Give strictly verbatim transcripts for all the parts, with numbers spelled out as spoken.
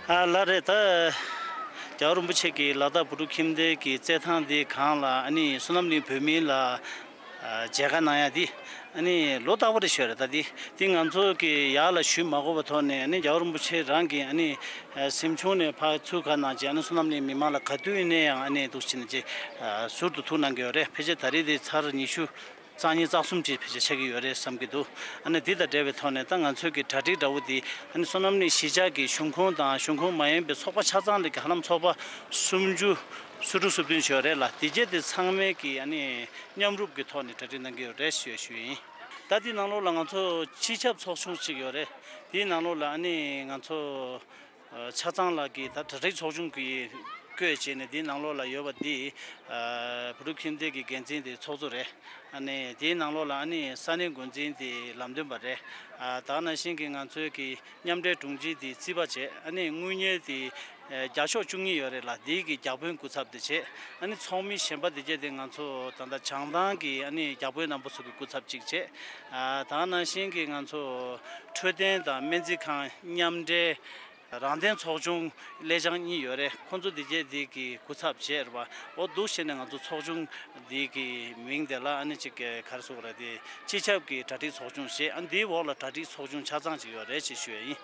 ཨ་ལགས་རེད། ད་རྒྱལ་བ་རིན་པོ་ཆེ་གིས་ལ་དྭགས་བོད་ཕྲུག་ཁྱིམ་སྡེ་གི་རྩེད་ཐང་འདི་སྒང་ལ་ཨ་ནི་བསོད་ནམས་གླིང་བོད་མི་ལ་ཨ་མཇལ་ཁ་གནང་ཡ་འདི་ཨ་ནི་ལོ་རྟག་པ་རེད་ཤག་རེད། ད་འདི་འདི་ང་ཚོ་གིས་ཡར་ལ་ཞུ་མ་དགོས་པའི་ཐོག་ནས་ཨ་ནི་རྒྱལ་བ་རིན་པོ་ཆེ་རང་གིས་ཨ་ནི་ཨ་སེམས་ཆུང་ནས་ཕར་ཚུར་ཁ་གནང་བྱས། ཨ་ནི་བསོད་ནམས་གླིང་མི་མང་ལ་ག་དུས་ཡིན་ནའི་ཡང་ཨ་ནི་འདུག་བྱས་ནས་ཅིག་ཨ་ཟུར་དུ་ཐུགས་གནང་གི་ཡོད་རེད། ཕལ་ཆེར་ད་རེས་དེ་ཚར་ཉི་ཤུ་རྩ་གཉིས་རྩ་གསུམ་ཅིག་ཕལ་ཆེར་ཆགས་ཀྱི་ཡོད་རེད་བསམ་གྱི་འདུག་ཨ་ནི་འདི་དང་འབྲེལ་བའི་ཐོག་ནས་ད་ང་ཚོའི་གི་གྲ་སྒྲིག་འདྲ་བོ་འདི་ཨ་ནི་བསོད་ནམས་གླིང་གཞིས་ཆགས་ཀྱི་གཞུང་ཁོངས་དང་གཞུང་ཁོངས་མ་ཡིན་པའི་ཚོགས་པ་ཆ་ཚང་ལ་གི་ཧ་ལམ་ཚོགས་པ་སུམ་ཅུ་སོ་དྲུག་སོ་བདུན་ཡོད་རེད་ལ། དེ་རྗེས་དེ་ཚང་མས་གི་ཨ་ནི་མཉམ་རུབ་ཀྱི་ཐོག་ནས་གྲ་སྒྲིག་གནང་གི་ཡོད་རེད་ཞུ་ཞུ་ཡིན། ད་འདི་ནང་ལོགས་ལ་ང་ཚོ་སྤྱི་ཁྱབ་ཚོགས་ཆུང་ཅིག་ཡོད་རེད། དེའི་ནང་ལོགས་ལ་ཨ་ནི་ང་ཚོ་ཆ་ཚང་ལ་གི་ད་གྲ་སྒྲིག་ཚོགས་ཆུང་གི་བཀོད་བྱས་ནས་དེའི་ནང་ལོགས་ལ་ཡོད་པ་འདི་བོད་ཕྲུག་ཁྱིམ་སྡེ་གི་འགན་འཛིན་དེ་ཚོགས་གཙོ་རེད། ཨ་ནི་དེའི་ནང་ལོགས་ལ་ཨ་ནི་ས་གནས་འགོ་འཛིན་དེ་ལམ་སྟོན་པ་རེད། ད་ག་ནང་བཞིན་གྱི་ང་ཚོའི་གི་མཉམ་འབྲེལ་དྲུང་ཆེ་དེ་རྩིས་པ་བྱས། ཨ་ནི་དངུལ་གཉེར་དེ་བརྒྱ་ཤོག་བཅུ་གཉིས་ཡོད་རེད་ལ། དེའི་གི་བརྒྱ་དཔོན་སྐུ་ཚབ་དེ་བྱས། ཨ་ནི་ཚོགས་མི་གཞན་པ་དེ་གྱད་དེ་ང་ཚོ་ད་ལྟ་བྱང་ཐང་གི་ཨ་ནི་བརྒྱ་དཔོན་རྣམ་པ་ཚོ་གི་སྐུ་ཚབ་ཅིག་བྱས། ད་ག་ནང་བཞིན་གྱི་ང་ཚོ་འཕྲོད་བསྟེན་དང་སྨན་རྩིས་ཁང་མཉམ་འབྲེལ། རང་བདེན་ཚོགས་ཆུང་ལས་བྱང་གཉིས་ཡོད་རེད། ཁོང་ཚོ་འདི་གྱད་འདི་གི་སྐུ་ཚབ་བྱས་རེད་པ། འོ་འདུག་བྱས་ནས་ང་ཚོ་ཚོགས་ཆུང་འདི་གི་མིང་དེ་ལ་ཨ་ནི་ཅིག་ག་རེ་ཟེར་དགོས་རེད། དེ་སྤྱི་ཁྱབ་ཀྱི་གྲ་སྒྲིག་ཚོགས་ཆུང་ཞེས། ཨ་འདིའི་འོག་ལ་གྲ་སྒྲིག་ཚོགས་ཆུང་ཆ་ཚང་ཅིག་ཡོད་རེད་ཅེས་ཞུ་ཡ་ཡིན།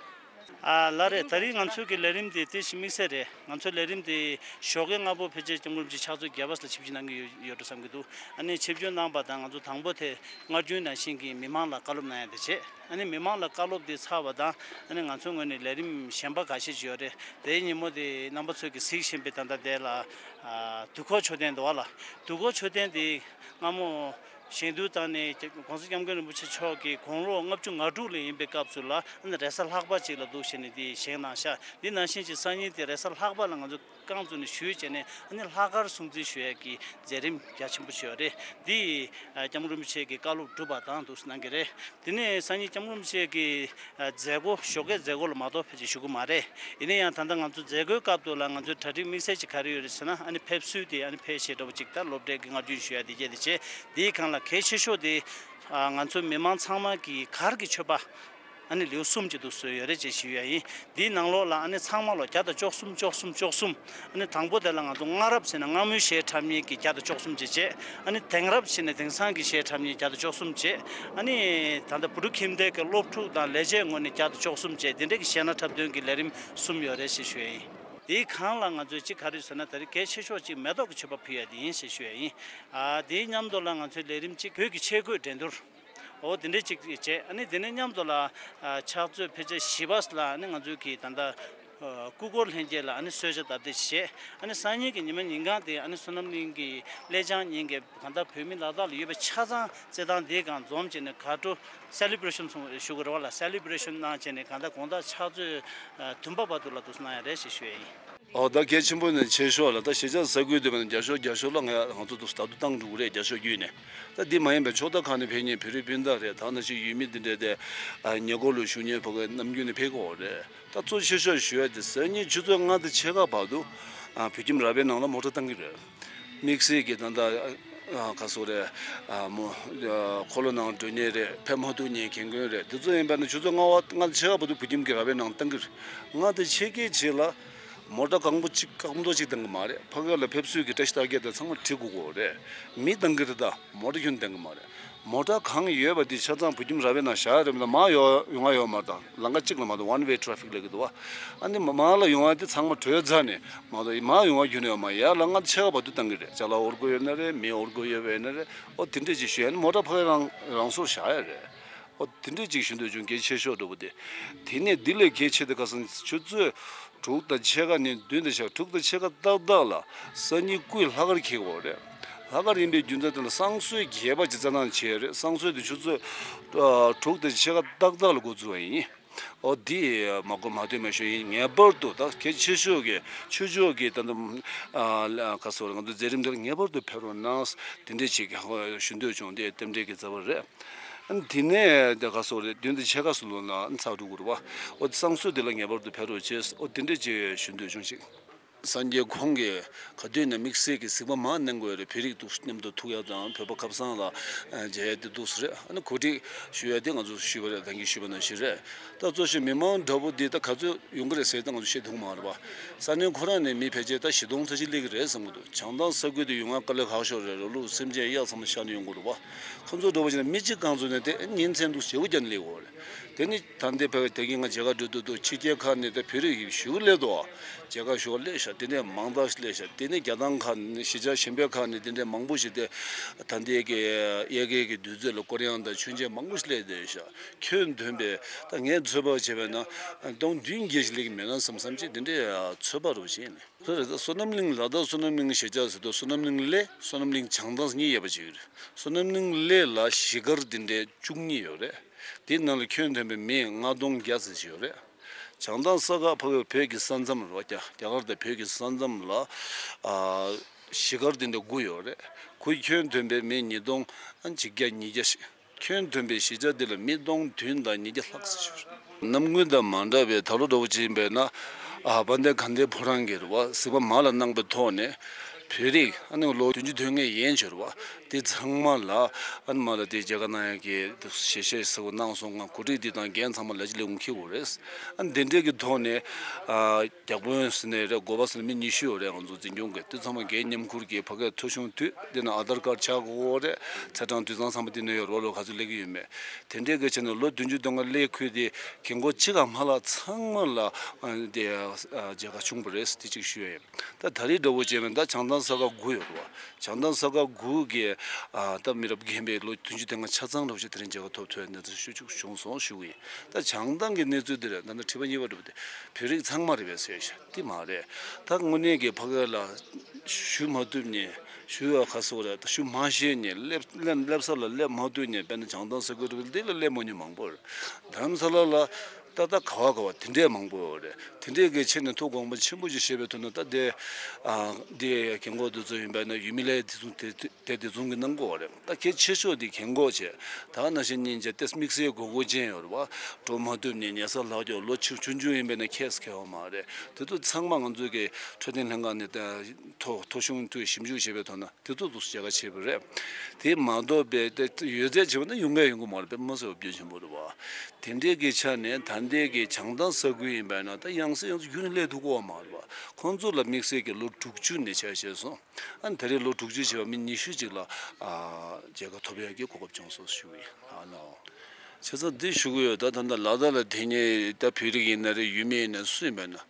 ཨ་ལགས་རེད། ད་རིང་ང་ཚོའི་གི་ལས་རིམ་དེ་དེ་བཞིན་དམིགས་བསལ་རེད། ང་ཚོའི་ལས་རིམ་དེ་ཞོགས་ཀའི་སྔ་པོ་ཕལ་ཆེར་སྐྱབས་མགོན་རིན་པོ་ཆེ་ཕྱག་ཚོད་བརྒྱད་པ་ཙམ་ལ་ཆིབས་བསྒྱུར་གནང་གི་ཡོད་ཡོད་འགྲོ་བསམ་གྱི་འདུག་ཨ་ནི་ཆིབས་བསྒྱུར་གནང་པ་དང་ང་ཚོ་དང་པོ་དེ་སྔར་རྒྱུན་ནང་བཞིན་གྱི་མི་མང་ལ་བཀའ་སློབ་གནང་ཡ་དེ་བྱས། ཨ་ནི་མི་མང་ལ་བཀའ་སློབ་དེ་ཚར་བ་དང་ཨ་ནི་ང་ཚོའི་ངོས་ནས་ལས་རིམ་གཞན་པ་འགའ་ཤས་ཅིག་ཡོད་རེད། དེའི་ཉིན་མོ་དེ་རྣམ་པ་ཚོས་ཀྱིས་གཟིགས་བཞིན་པའི་ད་ལྟ་དེ་ལ་ཨ་དུས་འཁོར་མཆོད་རྟེན་འདུག་བ་ལ། དུས་འཁོར་མཆོད་རྟེན་དེ་སྔ་མོ་བཞེངས་དུས་བཏང་ནས་༸གོང་ས་༸སྐྱབས་མགོན་རིན་པོ་ཆེ་མཆོག་གི་དགུང་ལོ་ལྔ་བཅུ་ང་དྲུག་ལ་ཡིན་པའི་སྐབས་སུ་ལ་ཨ་ནི་རེས་གཟའ་ལྷག་པ་ཅིག་ལ་འདུག་བྱས་ནས་དེ་བཞེངས་གནང་ཤག་འདི་ནང་བཞིན་གྱི་སང་ཉིན་དེ་རེས་གཟའ་ལྷག་པ་ལ་ང་ཚོ་རྐང་བཙུགས་ནས་ཞུས་བྱས་ནས་ཨ་ནི་ལྷག་དཀར་སྲུང་བརྩི་ཞུ་ཡས་ཀྱི་མཛད་རིམ་རྒྱ་ཆེན་པོ་ཞིག་ཡོད་རེད། འདི་ཨ་༸སྐྱབས་མགོན་རིན་པོ་ཆེ་གི་བཀའ་སློབ་སྒྲུབ་པ་དང་འདུག་སེ་གནང་གི་རེད། དེ་ནས་སང་ཉིན་༸སྐྱབས་མགོན་རིན་པོ་ཆེ་གི་ཨ་མཛད་སྒོ་ཞོགས་ཀའི་མཛད་སྒོ་ལ་མ་གཏོགས་ཕལ་ཆེར་ཞུ་གི་མ་རེད། ཡིན་ན་ཡང་ད་ལྟ་ང་ཚོ་མཛད་སྒོའི་སྐབས་དུ་ལ་ང་ཚོའི་གྲ་སྒྲིག་དམིགས་བསལ་ཅིག་ག་རེ་ཡོད་རེད་ཟེར་ན། ཨ་ནི་ཕེབས་བསུ་དེ་ཨ་ནི་ཕལ་ཆེར་འདྲ་པོ་ཅིག་ད་སློབ་གྲྭའི་གི་སྔ་རྒྱུན་ཞུ་ཡ་དེ་བྱས་དེ་བྱས། དེའི་སྒང་ལ་གལ་ཆེ་ཤོས་དེ་ཨ་ང་ཚོ་མི་མང་ཚང་མ་གི་གར་གྱི་མཆོད་པ་ཨ་ནི་ལེའུ་གསུམ་ཅིག་འདུག་བཟོས་ཡོད་རེད་ཅེས་ཞུ་ཡ་ཡིན། དེའི་ནང་ལོགས་ལ་ཨ་ནི་ཚང་མ་ལོ་བརྒྱ་དང་བཅུ་གསུམ་བཅུ་གསུམ་བཅུ་གསུམ། ཨ་ནི་དང་པོ་དེ་ལ་ང་ཚོ་སྔ་རབས་ཟེར་ན་སྔ་མོའི་གཞས་འཁྲབ་མཁན་གྱི་བརྒྱ་དང་བཅུ་གསུམ་ཅིག་བྱས། ཨ་ནི་དེང་རབས་ཟེར་ན་དེང་སང་གི་གཞས་འཁྲབ་མཁན་བརྒྱ་དང་བཅུ་གསུམ་བྱས། ཨ་ནི་ད་ལྟ་བོད་ཕྲུག་ཁྱིམ་སྡེ་གི་སློབ་ཕྲུག་དང་ལས་བྱེད་ངོས་ནས་བརྒྱ་དང་བཅུ་གསུམ་བྱས། དེ་འདྲ་གི་གཞས་སྣ་འཁྲབ་སྟོན་གྱི་ལས་རིམ་གསུམ་ཡོད་རེད་ཞེས་ཞུ་ཡ་ཡིན། དེའི་སྒང་ལ་ང་ཚོས་གཅིག་ག་རེ་ཟེར་ན། ད་རེས་གལ་ཆེ་ཤོས་གཅིག་མེ་ཏོག་གི་མཆོད་པ་ཕུལ་ཡ་དེ་ཡིན་ཞེས་ཞུ་ཡ་ཡིན། ཨ་དེའི་མཉམ་དུ་ལ་ང་ཚོའི་ལས་རིམ་གཅིག་བོད་ཀྱི་ཆས་གོས་འགྲན་བསྡུར། འོ་དེ་འདྲས་ཅིག་བྱས། ཨ་ནི་དེ་ནས་མཉམ་དུ་ལ་ཨ་ཕྱག་ཚོད་ཕལ་ཆེར་བཞི་པ་ལ་ཨ་ནི་ང་ཚོའི་གི་ད་ལྟ་ཨ་སྐུ་འཁོར་ལྷན་རྒྱས་ལ་ཨ་ནི་གསོལ་ཇ་བཏབ་སྟེ་བྱས། ཨ་ནི་སང་ཉིན་གྱི་ཉི་མ་ཉིན་གང་དེ་ཨ་ནི་བསོད་ནམས་གླིང་གི་ཀླད་བྱང་གཉིས་ཀྱི་གང་ལྟར་བོད་མི་ལ་དྭགས་ལ་ཡོད་པ་ཆ་ཚང་རྩེད་ཐང་འདིའི་སྒང་འཛོམས་བྱས་ནས་གར་བྲོ་སེ་ལི་བྷི་རེ་ཤན་སོང་ཞུ་དགོས་རེད་བ་ལ། སེ་ལི་བྷི་རེ་ཤན་གནང་བྱས་ནས་གང་ལྟར་དགོང་དག་ཕྱག་ཚོད་ཨ་བདུན་པ་བར་དུ་ལ་འདུག་སེ་གནང་ཡ་རེད་ཞེས་ཞུ་ཡ་ཡིན། ཨོ་ད་གལ་ཆེན་པོ་ནི་ཆེ་ཤོས་ལ་ད་གཞིས་ཆགས་ས་ཁུལ་དུ་བས་ན་བརྒྱ་ཤོག་བརྒྱ་ཤོག་ལ་ང་ང་ཚོ་འདུག་སེ་ད་དུང་བཏང་འགྲོ་གི་རེད། བརྒྱ་ཤོག་བརྒྱུད་ནས། ད་འདི་མ་ཡིན་པའི་ཕྱོགས་མཐའ་ཁག་ནས་ཕེབས་མཁན་བོད་རིགས་སྤུན་ཟླ་རེད། ད་ནང་བཞིན་ཡུལ་མི་འདི་འདྲས་དེ་ཨ་ཉེ་འཁོར་ལ་བཞུགས་མཁན་ཕ་གི་ནམ་རྒྱུན་ནས་ཕེབས་ཀྱི་ཡོད་རེད། ད་གཙོ་ཆེ་ཤོས་ཞུ་ཡ་དེ་སང་ཉིན་ཆུ་ཚོད་ལྔ་དང་ཕྱེད་ཀ་བར་དུ་ཨ་བོད་ཁྱིམ་ར་བའི་ནང་ལ་མོ་ཊ་བཏང་གི་རེད། དམིགས་བསལ་གྱི་ད་ལྟ་ཨ་ག་ཟེར་རེད། ཨ་མོ་ཨ་འཁོར་ལོ་ནང་འགྲོ་མཁན་རེད། ཕེབས་མ་ཐུབ་མཁན་རྒན་རྒོན་རེད། དེ་ཚོ་ཡིན་པ་ན་ཆུ་ཚོད་ལྔ་པ་ལྔ་དང་ཕྱེད་ཀ་བར་དུ་བོད་ཁྱིམ་གྱི་ར་བའི་ནང་བཏང་གི་རེད། ལྔ་དང་ཕྱེད་ཀའི་རྗེས་ལ་མོ་ཊ་གང་པོ་གཅིག་བཀག་འགོག་གཅིག་བཏང་གི་མ་རེད། ཕ་གི་ལ་ཕེབས་བསུའི་གི་བཀྲ་ཤིས་རྟགས་བརྒྱད་དེ་ཚང་མ་བྲིས་དགོས་ཀྱི་རེད། མི་བཏང་གི་རེད། ད་མོ་ཊ་ཁྱོན་བཏང་གི་མ་རེད། མོ་ཊ་གང་ཡོད་པ་དེ་ཆ་ཚང་བོད་ཁྱིམ་ར་བའི་ནང་བཞག་རེད། མ་གཏོགས་མར་ཡོང་ཡོང་ཡ་ཡོད་མ་རེད། ད་ལམ་ཁ་གཅིག་ལ་མ་གཏོགས། ཝན་ཝེ་ཊེ་ཕི་ཀ་ལབ་ཀྱི་འདུག་བ། ཨ་ནི་མ་མར་ལ་ཡོང་བ་དེ་ཚང་མ་བྲོས་ཚར་ནས་མ་གཏོགས་མར་ཡོང་བ་ཁྱོན་ཡོད་མ་རེད། ཡར་ལ་ལྔ་དང་ཕྱེད་ཀ་བར་དུ་བཏང་གི་རེད། ཅ་ལག་འོར་དགོས་ཡོད་ན་རེད། མི་འོར་དགོས་ཡོད་པ་ཡིན་ན་རེད། ཨོ་དེ་འདྲས་ཅིག་ཞུ་ཡ་ནི་མོ་ཊ་ཕ་གི་རང་རང་སོར་བཞག་ཡ་རེད། ཨོ་དེ་འདྲས་ཅིག་ཞུ་འདོད་བྱུང་། གལ་ཆེ་ཤོས་འདྲ་པོ་དེ། དེ་ནས་འདི་ལས་གལ་ཆེ་དེ་ག་ཟེར་ན་ཆུ་ཚོད་དྲུག་དང་ཕྱེད་ཀ་ནས་བདུན་དང་ཕྱེད་ཀ། དྲུག་དང་ཕྱེད་ཀ་ཏག་ཏག་ལ་སང་ཉིན་སྐུའི་ལྷག་དཀར་འཁེལ་དགོས་རེད། ལྷག་དཀར་ཡིན་པའི་རྒྱུ་མཚན་དེ་ལ་བསང་གསོལ་རྒྱས་པ་ཅིག་བསྩལ་གནང་བྱས་ཡོད་རེད། བསང་གསོལ་དེ་ཆུ་ཚོད་ཨ་དྲུག་དང་ཕྱེད་ཀ་ཏག་ཏག་ལ་འགོ་འཛུགས་པ་ཡིན། ཨོ་འདི་མ་གོ་མ་ཐོས་མ་ཞུ་ཡིན། ངེས་པར་དུ་ད་གལ་ཆེ་ཤོས་ཀྱི་ཆོས་ཕྱོགས་ཀྱི་ད་ལྟ་ཨ་ག་ཟེར་རེད། ང་ཚོ་མཛད་རིམ་འདིར་ངེས་པར་དུ་ཕེབས་རོགས་གནང་། དེ་འདྲས་ཅིག་ཞུ་འདོད་བྱུང་། དེ་རྟེན་འབྲེལ་གྱི་བྱ་བ་རེད། ཨ་ནི་དེ་ནས་དེ་ག་ཟེར་རེད། བདུན་དང་ཕྱེད་ཀ་ཙམ་ལོ་ན་ཚར་འགྲོ་གི་རེད་བ། ཨོ་དེ་བསང་གསོལ་དེ་ལ་ངེས་པར་དུ་ཕེབས་རོགས་བྱེད། ཨོ་དེ་འདྲས་ཅིག་ཞུ་འདོད་བྱུང་ཞིག། སངས་རྒྱས་ཁོང་གིས་ག་དུས་ནས་དམིགས་བསལ་གྱི་གཟིགས་པ་མང་གནང་དགོས་རེད། བོད་རིགས་འདུག་མཉམ་དུ་ཐུག་ཡ་དང་བོད་པ་ཁ་སང་ལ་མཇལ་ཡ་དེ་འདུག་སེ་རེད། ཨ་ནི་གོ་སྒྲིག་ཞུ་ཡ་དེ་ང་ཚོ་ཞུས་པ་རེད། ད་གིན་ཞུས་པ་ནང་བཞིན་རེད། ད་གཙོ་ཆེ་མི་མང་འདྲ་པོ་འདི་ད་ག་ཚོད་ཡོང་གི་རེད་ཟེར་ད་ང་ཚོ་ཤེས་ཐུབ་མ་རེད་པ། ས་གནས་ཁོ་རང་ནས་མི་ཕལ་ཆེར་ད་བཞི་སྟོང་ཙམ་ཅིག་སླེབས་ཀྱི་རེད་བསམ་གྱི་འདུག་བྱང་ཐང་ས་ཁུལ་དུ་ཡོང་ཡ་དཀའ་ལས་ཁག་ཤོས་རེད། ར་ལུག་སེམས་ཅན་གཡག་ཚང་མ་ཤར་ནས་ཡོང་གི་རེད་པ། ཁོ་ཚོ་འདྲ་པོ་བྱས་ན་མི་གཅིག་རྐང་བཙུགས་ནས་དེ་ཉིན་མཚན་འདུག་བྱེད་སྒོ་བརྒྱབ་ནས་སླེབས་ཡོད་རེད། དེ་ནི་ད་ལྟའི་བོད་དེ་གིན་ང་མཇལ་ཁ་འགྲོ་དུས་དུ་ཕྱི་རྒྱལ་ཁག་ནས་ད་བོད་རིགས་ཞུ་སླེབས་འདུག་མཇལ་ཁ་ཞུ་བ་སླེབས་ཤག་དེ་ནས་མང་དག་ཞིག་སླེབས་ཤག་དེ་ནས་རྒྱ་ནག་ཁག་ནས་གཞིས་ཆགས་གཞན་པའི་ཁག་ནས་དེ་འདྲའི་མང་པོ་ཞིག་དེ་ད་ལྟའི་གི་དབྱར་ཁའི་གི་དུས་ཚོད་ལ་སྐོར་གཡང་དང་མཆོད་མཇལ་མང་པོ་ཞིག་སླེབས་བསྡད་ཤག་ཁྱོན་བསྡོམས་པས་ད་ངས་ཚོད་དཔག་བྱས་པས་ན་སྟོང་བདུན་བརྒྱད་ཞིག་སླེབས་ཀྱི་མེད་ན་བསམ་བསམ་ཅིག་དེ་འདྲའི་ཚོད་དཔག་རུ་བྱས་ནས། ལྷོ་རེད། ད་བསོད་ནམས་གླིང་ལ་དྭགས་བསོད་ནམས་གླིང་གཞིས་ཆགས་ཟེར་དུས་བསོད་ནམས་གླིང་གླེ་བསོད་ནམས་གླིང་བྱང་ཐང་གཉིས་ཡོད་པ་ཅིག་རེད། བསོད་ནམས་གླིང་གླེ་ལ་གཞིས་སྒར་འདི་འདྲའི་བཅུ་གཉིས་ཡོད་རེད། དེའི་ནང་ལ་ཁྱོན་བསྡོམས་པའི་མི་ལྔ་སྟོང་བརྒྱ་ཙམ་ཞིག་ཡོད་རེད། བྱང་ཐང་ས་ཁ་ཕ་གི་བོད་ཀྱི་ས་མཚམས་རེད་བ། རྒྱ་རྒྱ་གར་དང་བོད་ཀྱི་ས་མཚམས་ལ་ཨ་གཞིས་སྒར་འདི་འདྲ་དགུ་ཡོད་རེད། ཁོའི་ཁྱོན་བསྡོམས་པའི་མི་ཉིས་སྟོང་ཨ་གཅིག་བརྒྱ་ཉིས་བརྒྱ་ཞིག་ཁྱོན་བསྡོམས་པའི་གཞིས་ཆགས་འདི་ལ་མི་སྟོང་བདུན་དང་ཉིས་བརྒྱ་ལྷག་ཙམ་ཞིག་ཡོད་རེད། གནམ་དགུན་དང་མ་འདྲ་བའི་ད་ལོ་འདྲ་བོ་ཅིག་ཡིན་པས་ན། ཨ་དཔལ་ལྡན་དགའ་ལྡན་ཕོ་བྲང་གིས་རེད་བ། གཟིགས་པ་མང་ལ་གནང་པའི་ཐོག་ནས་བོད་རིགས་ཨ་ནི་ལོ་བདུན་ཅུ་དོན་ལྔའི་ཡན་ཆོད་རེད་བ། དེ་ཚང་མ་ལ་ཨ་ནི་མ་ལ་དེ་མཇལ་ཁ་གནང་ཡག་གི་ཞལ་བཞེས་ཟེར་བ་གནང་སོང་ང་། གོ་སྒྲིག་འདི་དང་འགན་ཚང་མ་ལ་ཅི་ལས་འོང་འཁྱེར་དགོས་རེད། ཨ་ནི་དེ་འདྲས་ཀྱི་ཐོག་ནས་ཨ་རྒྱ་དཔོན་ཟེར་ནས་རེད། འགོ་པ་ཟེར་ནས་མི་ཉི་ཤུ་ཡོད་རེད། ང་ཚོ་འཛིན་སྐྱོང་གི་དེ་ཚང་མ་འགན་མཉམ་ཁུར་གྱིས་ཕ་གིར་ཐོ་གཞུང་བསྡུས། དེ་ནང་ཨ་དྷར་ཀར་ཆགས་དགོས་རེད། ཚེས་གྲངས་དུས་ཚང་ཚང་མ་དེ་ནས་ཡོད་རེད། ལོ་ག་ཚོད་སླེབས་ཀྱི་ཡོད་མེད། དེ་འདྲའི་གི་ཆ་ནས་ལོ་བདུན་ཅུ་དོན་ལྔ་སླེབས་ཁུལ་དེ་རྒན་གོག་གཅིག་གམ་མ་ལ་ཚང་མ་ལ་ཨ་དེ་ཨ་མཇལ་ཁ་བྱུང་བ་རེད། དེ་གཅིག་ཞུ་ཡ་ཡིན། ད་ད་རེས་འདྲ་བོ་བྱས་ན་ད་བྱང་ཐང་ས་ཁ་དགུ་ཡོད་རེད་བ། བྱང་ཐང་ས་ཁ་དགུ་གི་ཨ་ད་མི་རབས་རྒན་པའི་ལོ་བདུན་ཅུ་དོན་ལྔ་ཆ་ཚང་འདྲ་བོ་ཞིག་དེ་རིང་མཇལ་ཁ་ཐོབ་ཐུབ་ཡ་གནས་ཚུལ་ཞུ་བཅུག་བྱུང་སོང་ཞུ་གི་ཡིན། ད་བྱང་ཐང་གི་གནས་ཚུལ་འདི་རེད། ད་ནི་ཁྲི་པ་གཉིས་པ་འདྲ་བོ་དེ་བོད་རིགས་ཚང་མ་རེད་པས་ཟེར་ཤག་དེ་མ་རེད། ད་དངོས་གནས་ཀྱི་ཕ་གི་ལ་ཞུ་མ་ཐུབ་ནས་ཞུ་ཡ་ག་སོ་རེད། ད་ཞུ་མ་ཤེས་ནས་སླེབས་སླེབས་སླེབས་ས་ལ་སླེབས་མ་ཐུབ་ནས། དཔེར་ན་བྱང་ཐང་ས་ཁུལ་དེ་ལ་སླེབས་མ་མྱོང་མང་པོ་རེད། རྡ་རམ་ས་ལ་ལ་ད་ད་ག་བ་ག་བ་དེ་འདྲས་མང་པོ་ཡོད་རེད། དེ་འདྲས་ཀྱི་ཆེད་ནས་ཐུགས་དགོངས་པ་ཆེན་པོ་ཞིག་བཞེས་པའི་ཐོག་ནས། ད་དེ་ཨ་དེ་རྒན་གོག་དེ་ཚོ་ཡིན་པ་ན་ཡུལ་མི་ལ་དེ་ཚོ་དེ་དེ་དེ་ཚོ་གི་གནང་གི་ཡོད་རེད། ད་གལ་ཆེ་ཤོས་དེ་རྒན་གོག་བྱས། ད་ནང་བཞིན་སྙིང་རྗེ་ཏེ་དམིགས་བསལ་དགོས་མཁོ་ཅན་ཡོད་རེད་བ། འགྲོ་མ་ཐུབ་ནས་ཉལ་ས་ལྷག་ཀྱང་ལོ་ཆུང་ཆུང་ཆུང་ཡིན་པས་ན་ཁྱད་ཁེལ་བ་མ་རེད། དེ་ཚོ་ཚང་མ་ང་ཚོ་གི་འཕྲོད་བསྟེན་ལྷན་ཁང་ནས་ད་ཐོ་ཐོ་གཞུང་དུ་ཞིབ་འཇུག་བྱས་པའི་ཐོག་ན་དེ་ཚོ་འདུག་སེ་མཇལ་ཁ་བྱས་པ་རེད། དེ་མ་གཏོགས་པའི་དེ་ཡོད་ཚད་བྱས་པ་ན་ཡོང་གི་ཡོང་གི་མ་རེད། དཔེ་མ་སྲིད་པ་སྐྱོན་ཆེན་པོ་རེད་བ། དེ་འདྲའི་གི་ཆ་ནས་ད་ལྟའི་གི་བྱང་ཐང་ས་ཁུལ་ཡིན་པས་ན་ད་ཡང་སེ་ཡང་སེ་རྒྱུན་ནས་སླེབས་ཐུབ་ཀྱི་ཡོད་མ་རེད་བ། ཁོང་ཚོ་ལ་དམིགས་བསལ་གྱི་ལོ་དྲུག་ཅུ་ནས་ཆ་བཞག་སོང་། ཨ་ནི་ད་རེས་ལོ་དྲུག་ཅུ་བྱས་པ་མི་ཉི་ཤུ་ཅིག་ལ་ཨ་མཇལ་ཁ་ཐོབ་ཡག་གི་གོ་སྐབས་བྱུང་སོང་ཞུ་གི་ཡིན། ཨ་ནོ། བྱས་ཙང་འདི་ཞུ་གི་ཡོད། ད་ད་ལྟ་ལ་དྭགས་ལ་དེ་ནས་ད་བོད་རིགས་ཡིན་ན་རེད། ཡུལ་མི་ཡིན་ན་སུ་ཡིན་པ་ཡིན་ན་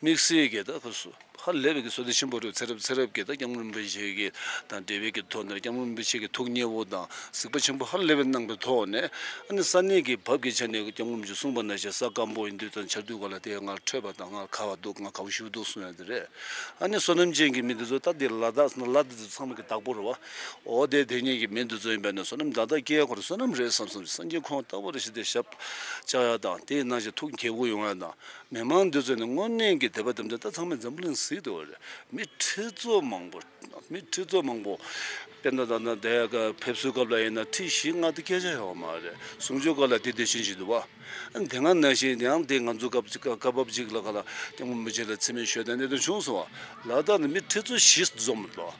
དམིགས་བསལ་གྱི་ད་ཁོ་སུ་ཧ་ལས་པའི་གི་བསོད་བདེ་ཆེན་པོ་རེད། ཚེ་རབས་ཚེ་རབས་ཀྱི་ད་སྐྱབས་མགོན་རིན་པོ་ཆེ་གི་དང་འབྲེལ་བའི་གི་ཐོག་ནས་སྐྱབས་མགོན་རིན་པོ་ཆེ་གི་ཐུགས་མཉེས་པོ་དང་གཟིགས་པ་ཆེན་པོ་ཧ་ལས་པའི་གནང་པའི་ཐོག་ནས། ཨ་ནི་ས་གནས་ཀྱི་བབ་ཀྱི་ཆ་ནས་སྐྱབས་མགོན་རིན་པོ་ཆེས་གསུངས་པ་ནང་བཞིན་ས་སྐམ་པོ་ཡིན་དུས་དང་ཆར་དུས་ག་ལ་དེ་ང་འཕྲོད་པ་དང་ང་ག་བ་འདུག་ང་ག་བ་ཞུ་འདུག་གསུང་ཡ་དེ་རེད། ཨ་ནི་བསོད་ནམས་ཅན་གྱི་མི་འདི་ཚོ་ད་དེ་ལ་དྭགས་ལ་དྭགས་འདི་ཚོ་ཚང་མ་གི་བདག་པོ་རེད་བ། འོ་དེ་དེ་ཉིད་ཀྱི་མི་འདི་ཚོ་ཡིན་པས་ན་བསོད་ནམས་ད་ལྟ་སྐྱེ་ཡ་ཁོ་རང་བསོད་ནམས་རེད་བསམ་བསམ། སངས་རྒྱས་ཁོང་ལྟ་བུ་རེ་ཞིག་དེ་ཞབས་བཅགས་ཡ་དང་དེའི་ནང་བཞིན་ཐུགས་མཁས་པོ་ཡོང་ཡ་དང་། མི་མང་འདི་ཚོ་ནི་དངོས་གནས་ཀྱི་དད་པ་དམ་ཚིག་ད་ཚང་མས་འཛམ་བུ་གླིང་གཟིགས་འདུག་བ་རེད། མི་ཁྲི་ཚོ་མང་པོ། མི་ཁྲི་ཚོ་མང་པོ། དཔེར་ན་ད་ལྟ་དེ་ག་ཕེབས་བསུའི་སྐབས་ལ་ཡིན་ན་ཁྲི་བཞི་ལྔ་དེ་སྐད་ཆ་ཡོད་མ་རེད། གསུང་ཆོས་སྐབས་ལ་དེ་དེ་བཞིན་ཞིག་འདུག་བ། ཨ་ནི་དེ་སྔ་ནང་བཞིན་ཡང་དེ་ང་ཚོ་སྐབས་སྐབས་བབ་ཅིག་ལ་ག་ལ་སྐྱབས་མགོན་རིན་པོ་ཆེ་ལ་མཚན་སྨད་ཞུས་དང་གནད་དོན་བྱུང་སོང་བ། ལ་དྭགས་ནས་མི་ཁྲི་ཚོ་བཞི་འཛོམས་འདུག་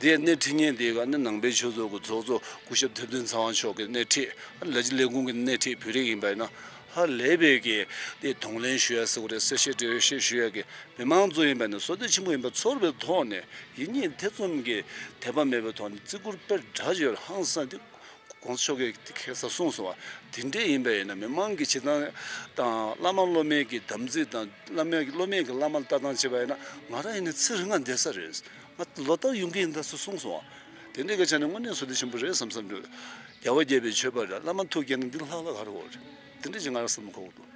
དེ་སྣེ་ཁྲིད་མཁན་དེ་ག་ནི་ནང་པའི་ཆོས་ཚོགས་ཀྱི་ཚོགས་གཙོ་སྐུ་ཞབས་ཐེག་ཆེན་ཚེ་དབང་མཆོག་གི་སྣེ་ཁྲིད། ལ་སྤྱི་ལས་ཁུངས་ཀྱི་སྣེ་ཁྲིད། བོད་རིགས་ཡིན་པ་ཡིན་ན་ཧ་ལས་པའི་གི་དེ་གདོང་ལེན་ཞུ་ཡ་ཟེར་བ་རེད། གསལ་བཤད་འགྲེལ་བཤད་ཞུ་ཡ་གི་མི་མང་ཚོ་ཡིན་པ་ཡིན་ན་བསོད་བདེ་ཆེན་པོ་ཡིན་པ་ཚོར་བའི་ཐོག་ནས་ཡིད་གཉིས་ཐེ་ཚོམ་གྱི་དད་པ་མེད་པའི་ཐོག་ནས་བརྩི་བཀུར་དཔེ་དྲག་ཅིག་ཡོད་རེད། ཧང་སང་དེ་གོང་ས་མཆོག་གིས་ཁ་སང་གསུངས་སོང་བ། དེ་འདྲས་ཡིན་པ་ཡིན་ན་མི་མང་གི་བྱེད་སྟངས་དང་བླ་མ་སློབ་མའི་གི་དམ་ཚིག་དང་བླ་མའི་སློབ་མའི་གི་བླ་མ་ལ་ལྟ་སྟངས་བྱས་པ་ཡིན་ན་ང་རང་ཡིན་ན་ཚེ་རིང་ང་བསྡད་ས་རེད། ང་ལོ་ལྟར་ཡོང་གི་ཡིན་ད་ཟེར་གསུངས་སོང་བ། དེ་འདྲའི་གི་ཆ་ནས་དངོས་གནས་བསོད་བདེ་ཆེན་པོ་རེད་བསམ་བསམ་འདུག་རྒྱལ་བ་དགྱེས་པའི་མཆོད་པ་རེད། བླ་མ་ཐུགས་དགྱེས་ན་འདི་ལྷག་ལྷག་ག་རེ་ཡོད་རེད། དེ་འདྲ་ཅིག་ང་རང་བསམ་གོ་གི་འདུག